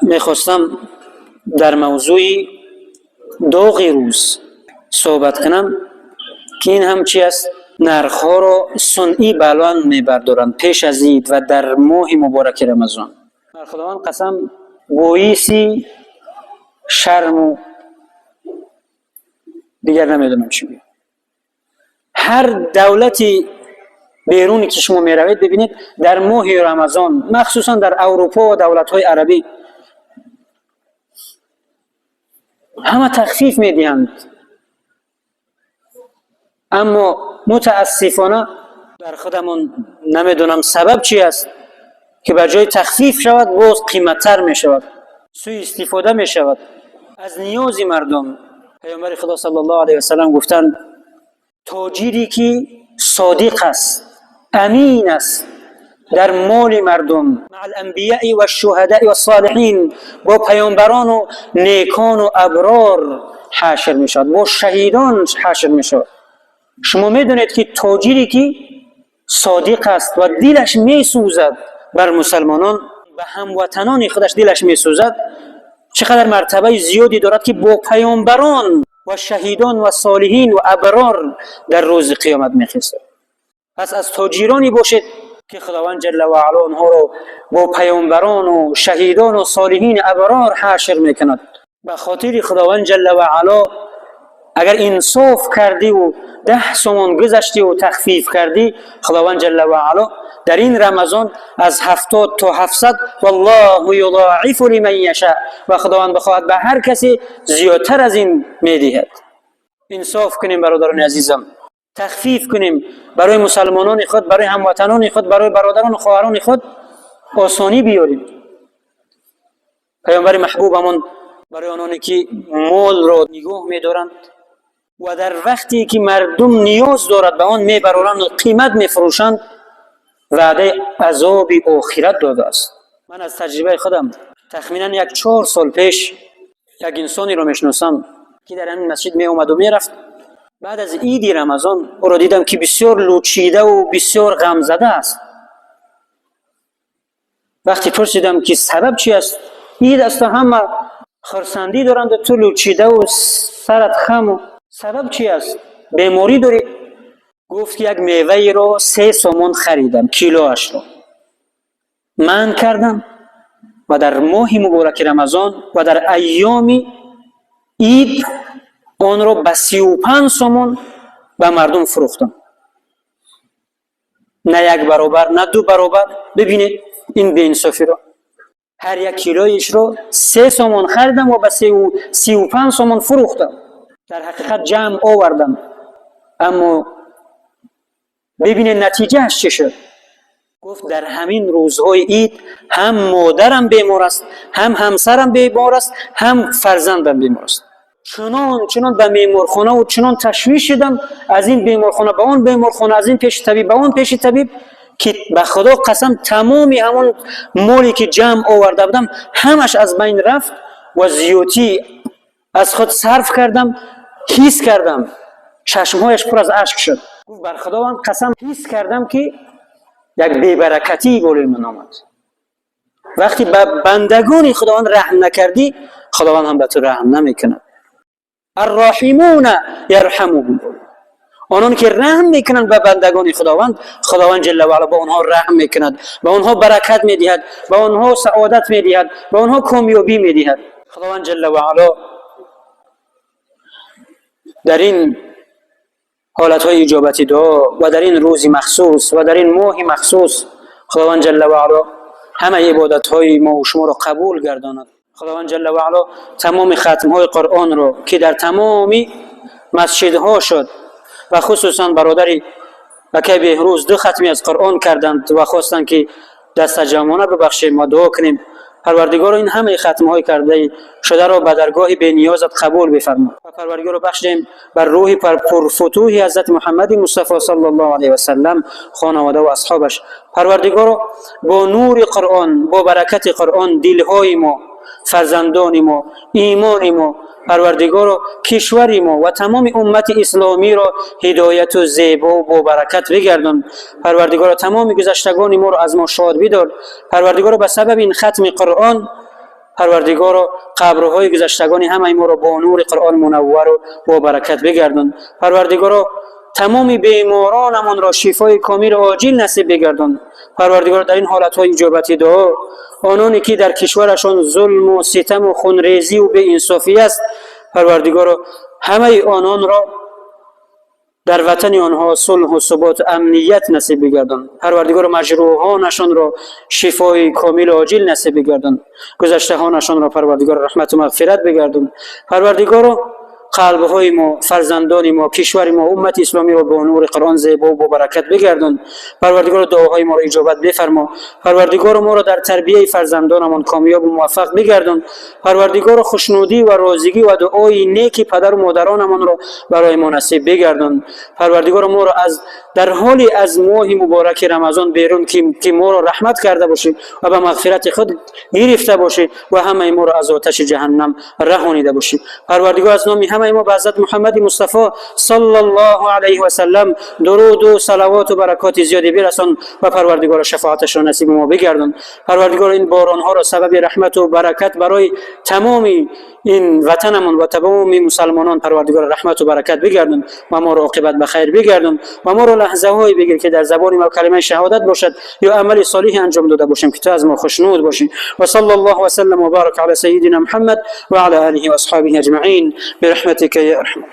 Мехостам дар мавзӯи доғи рӯз суҳбат кунам, ки ин ҳам чи аст? Нархҳоро сунъӣ баланд мебардоранд пеш аз ид ва дар моҳи мубораки Рамазон. Бар Худованд қасам, боиси шарму дигар намедонам чӣ гӯям. Ҳар давлати беруне ки шумо меравед, бибинед, дар моҳи Рамазон, махсусан дар Аврупо ва давлатҳои арабӣ, ҳама тахфиф медиҳанд. Аммо мутаассифона дар худамон намедонам сабаб чи аст, ки ба ҷои тахфиф шавад, боз қиматтар мешавад, сӯистифода мешавад аз ниёзи мардум. Паёмбари Худо саллаллоҳу алайҳи васаллам гуфтанд: тоҷире ки содиқ аст, амин аст дар моли мардум, маъал анбияи вашшуҳадаи вассолиҳин, бо паёмбарону некону аброр ҳашр мешавад, бо шаҳидон ҳашр мешавад. Шумо медонед, ки тоҷире ки содиқ аст ва дилаш месӯзад бар мусалмонон, ба ҳамватанони худаш дилаш месӯзад, чӣ қадар мартабаи зиёде дорад, ки бо паёмбарон ва шаҳидон ва солиҳин ва аброр дар рӯзи қиёмат мехезад. Пас аз тоҷироне бошед, ки Худованд ҷалла ва аъло онҳоро бо паёмбарону шаҳидону солиҳини аброр ҳашр мекунад. Ба хотири Худованд ҷалла ва аъло, агар инсоф кардиву 10 сомон гузаштиву тахфиф кардӣ, Худованд ҷалла ва аъло дар ин Рамазон аз 70 то 700, валлоҳу юзоифу лиман яша, ва Худованд бихоҳад, ба ҳар касе зиёдтар аз ин медиҳад. Инсоф кунем, бародарони азизам, тахфиф кунем барои мусалмонони худ, барои ҳамватанони худ, барои бародарону хоҳарони худ осонӣ биёрем. Паёмбари маҳбубамон барои ононе ки молро нигоҳ медоранд ва дар вақте ки мардум ниёз дорад ба он мебароранд, қимат мефурӯшанд, ваъдаи азоби охират додааст. Ман аз таҷрибаи худам тахминан як 4 сол пеш як инсонеро мешиносам, ки дар ҳамин масҷид меомаду мерафт. Баъд аз иди Рамазон ӯро дидам, ки бисёр лучидаву бисёр ғамзада аст. Вақте пурсидам, ки сабаб чи аст, ид асту ҳама хурсандӣ доранду ту лучидаву сарат хаму, сабаб чи аст, беморӣ дорӣ? Гуфт, ки як меваеро 3 сомон харидам, килоашро манъ кардам ва дар моҳи мубораки Рамазон ва дар айёми ид онро ба 35 сомон ба мардум фурӯхтам. На як баробар, на ду баробар. Бибинед ин беинсофиро: ҳар як килоишро 3 сомон харидам ва ба 35 сомон фурӯхтам. Дар ҳақиқат ҷамъ овардам, аммо бибинед, натиҷааш чӣ шуд. Гуфт, дар ҳамин рӯзҳои ид ҳам модарам бемор аст, ҳам ҳамсарам бемор аст, ҳам фарзандам бемор аст. Чунон чунон ба беморхонаву чунон ташвиш шудам, аз ин беморхона ба он беморхона, аз ин пеши табиб ба он пеши табиб, ки ба Худо қасам, тамоми ҳамон моле ки ҷамъ оварда будам, ҳамаш аз байн рафт ва зиёдтӣ аз худ сарф кардам, ҳис кардам. Чашмҳояш пур аз ашк шуд. Гуфт, бар Худованд қасам, ҳис кардам, ки як бебаракатӣ болои ман омад. Вақте ба бандагони Худованд раҳм накардӣ, Худованд ҳам ба ту раҳм намекунад. Арроҳимуна ярҳамуҳум, онон ки раҳм мекунанд ба бандагони Худованд, Худованд ҷалла ва ала ба онҳо раҳм мекунад, ба онҳо баракат медиҳад, ба онҳо саодат медиҳад, ба онҳо комёбӣ медиҳад. Худованд ҷалла ва ало дар ин ҳолатҳои иҷобати дуо ва дар ин рӯзи махсус ва дар ин моҳи махсус, Худованд ҷалла ва ало ҳамаи ибодатҳои мо шуморо қабул гардонад. Худованд ҷалла ва ало тамоми хатмҳои Қуръонро, ки дар тамоми масҷидҳо шуд, ва хусусан бародари акай Беҳрӯз ду хатми аз Қуръон карданд ва хостанд, ки дастаҷамъона бибахшем ва дуо кунем. Парвардигоро, ин ҳамаи хатмҳои кардаи шударо ба даргоҳи бениёзат қабул бифармо ва Парвардигоро, бахшем бар рӯҳи пурфутӯҳи ҳазрати Муҳаммади Мустафо саллаллоҳу алайҳи васаллам, хонавода ва асҳобаш. Парвардигоро, бо нури Қуръон, бо баракати Қуръон дилҳои мо, фарзандони мо, имони мо, Парвардигоро, кишвари мо ва тамоми уммати исломиро ҳидояту зебову бобаракат бигардон. Парвардигоро, тамоми гузаштагони моро аз мо шод бидор. Парвардигоро, ба сабаби ин хатми Қуръон. Парвардигоро, қабрҳои гузаштагони ҳамаи моро бо нури Қуръон мунаввару бо баракат бигардон. Парвардигоро, тамоми беморонамонро шифои комилу оҷил насиб бигардон. Парвардигоро, дар ин ҳолатҳои иҷобати дуо, ононе ки дар кишварашон зулму ситаму хунрезию беинсофӣ аст, Парвардигоро, ҳамаи ононро дар ватани онҳо сулҳу суботу амният насиб бигардон. Парвардигоро, маҷрӯҳонашонро шифои комилу оҷил насиб бигардон. Гузаштаҳонашонро, Парвардигоро, раҳмату мағфират бигардон. Парвардигоро, қалбҳои мо, фарзандони мо, кишвари мо, уммати исломиро бо нури Қуръон зебо бо баракат бигардон. Парвардигоро, дуоҳои моро иҷобат бифармо. Парвардигоро, моро дар тарбияи фарзандонамон комёбу муваффақ бигардон. Парвардигоро, хушнудӣ ва розигӣ ва дуои неки падару модаронамонро барои мо насиб бигардон. Парвардигоро, моро аз дар ҳоли аз моҳи мубораки Рамазон берун ки моро раҳмат карда бошӣ ва ба мағфирати худ гирифта бошӣ ва ҳамаи моро аз оташи ҷаҳаннам раҳонида бошӣ. Парвардигор, аз номи ҳамаи мо ба ҳазрат Муҳаммади Мустафо саллаллоҳу алайҳи васаллам дуруду салавоту баракоти зиёде бирасон ва, Парвардигоро, шафоаташро насиби мо бигардон. Парвардигоро, ин боронҳоро сабаби раҳмату баракат барои тамоми ин ватанамон ва тамоми мусалмонон, Парвардигоро, раҳмату баракат бигардон ва моро оқибат ба хайр бигардон ва моро лаҳзаҳое бигир, ки дар забони мо калимаи шаҳодат бошад ё амали солиҳе анҷом дода бошем, ки ту аз мо хушнуд бошӣ. Ва саллаллоҳу васаллам ва барака ала саййидина Муҳаммад ва ала олиҳи ва асҳобиҳи аҷмаин бирахматика я арҳам.